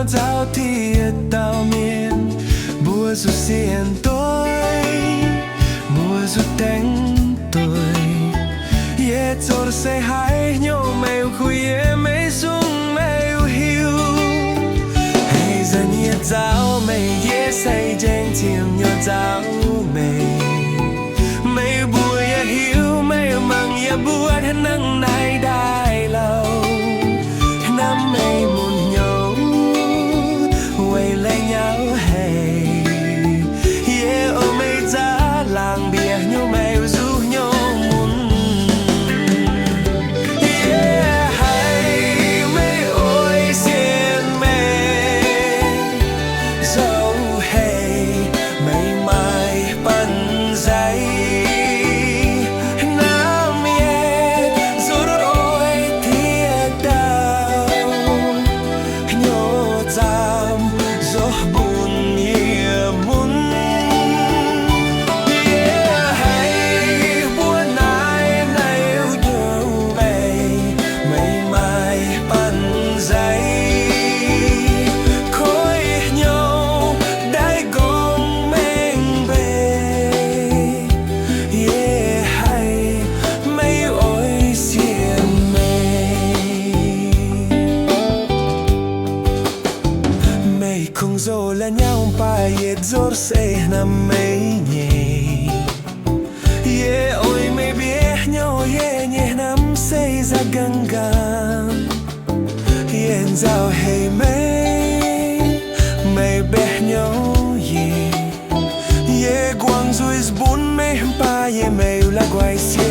nzauh tiex dauh mienh. Mbuo zuqc sienx doic, mbuo zuqc dengv doic. Yie zoux se haaix nyungc meih kuh yie, meih sung meih hiuv. Hei za'nyiex nzauh meih, yie se njeng ziemx nyuoz nzauh meih. Meih mbuox yie hiuv, meih mangc yie mbuo hnangv naaiv daaih lauh. Hnamv meih mun hnyouv weic lai nyauv haic. Yie oix meih nzaaux laangz mbiex nyuoz meih zuqc nyouv mun. Yie haiz meih oix sienx meih, zoux heix meih maaih banh zeic. Hnamv yie nzuonx oix tiex dauh nyuoz zaamv zoux bun yie mun. Yie haiz mbuo naaiv naaiv njoux meih, meih maaih banh zeic, koiv hnyouv daaih gorngv mengh mbenc. Yie haiz meih oix sienx meih. Meih kungx zoux lai nyauv mv baac yie nzorc se hnamv meih nyei. Yie oix meih mbiauz hnyouv, yie nyei hnamv se za'gengh nqanx. Yie nzauh heix meih, meih mbiauz hnyouv yie. Yie guangc nzuih bun meih mv baac yie meih la'guaih sienx.